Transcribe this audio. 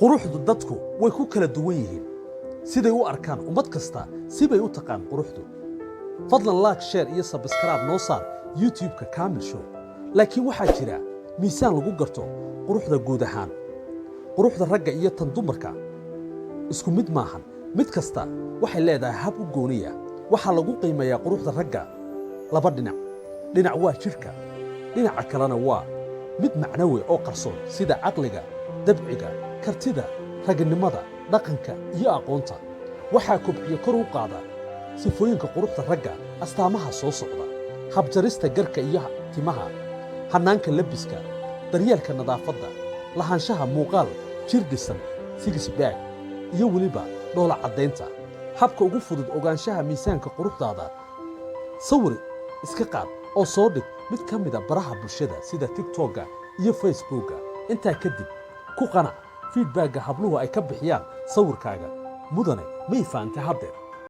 Quruxdu dadku way ku kala duwan yihiin siday u arkaan. Ummad kasta sibay u taqaan quruxdu. Fadlan like, share iyo subscribe noo saar YouTube-ka Kamil Show. Laakiin waxaa jira miisaan lagu garto quruxda guud ahaan. Quruxda ragga iyo tan dumarka isku mid maahan. Mid kasta waxay leedahay hab u gooniya. Waxaa lagu qiimeeyaa quruxda ragga laba dhinac. Dhinac waa jidhka, dhinaca kalena waa mid macnawi oo qarsoon, sida caqliga, dabciga, kartida, raginimada, dhaqanka iyo aqoonta. Waxaa kobciya, kor u qaada sifooyinka quruxda ragga astaamaha soo socda: habjarista garka iyo timaha, hannaanka labiska, daryeelka nadaafadda, lahaanshaha muuqaal jir dhisan, six pack, iyo weliba dhoola caddaynta. Habka ugu fudud ogaanshaha miisaanka quruxdaada: sawir iska qaad oo soo dhig mid ka mida baraha bulshada sida TikTok-ga iyo Facebookga. Intaa kadib ku qanac feedback-ga habluhu ay ka bixiyaan sawirkaaga. Mudane, may fahamtay haddeer?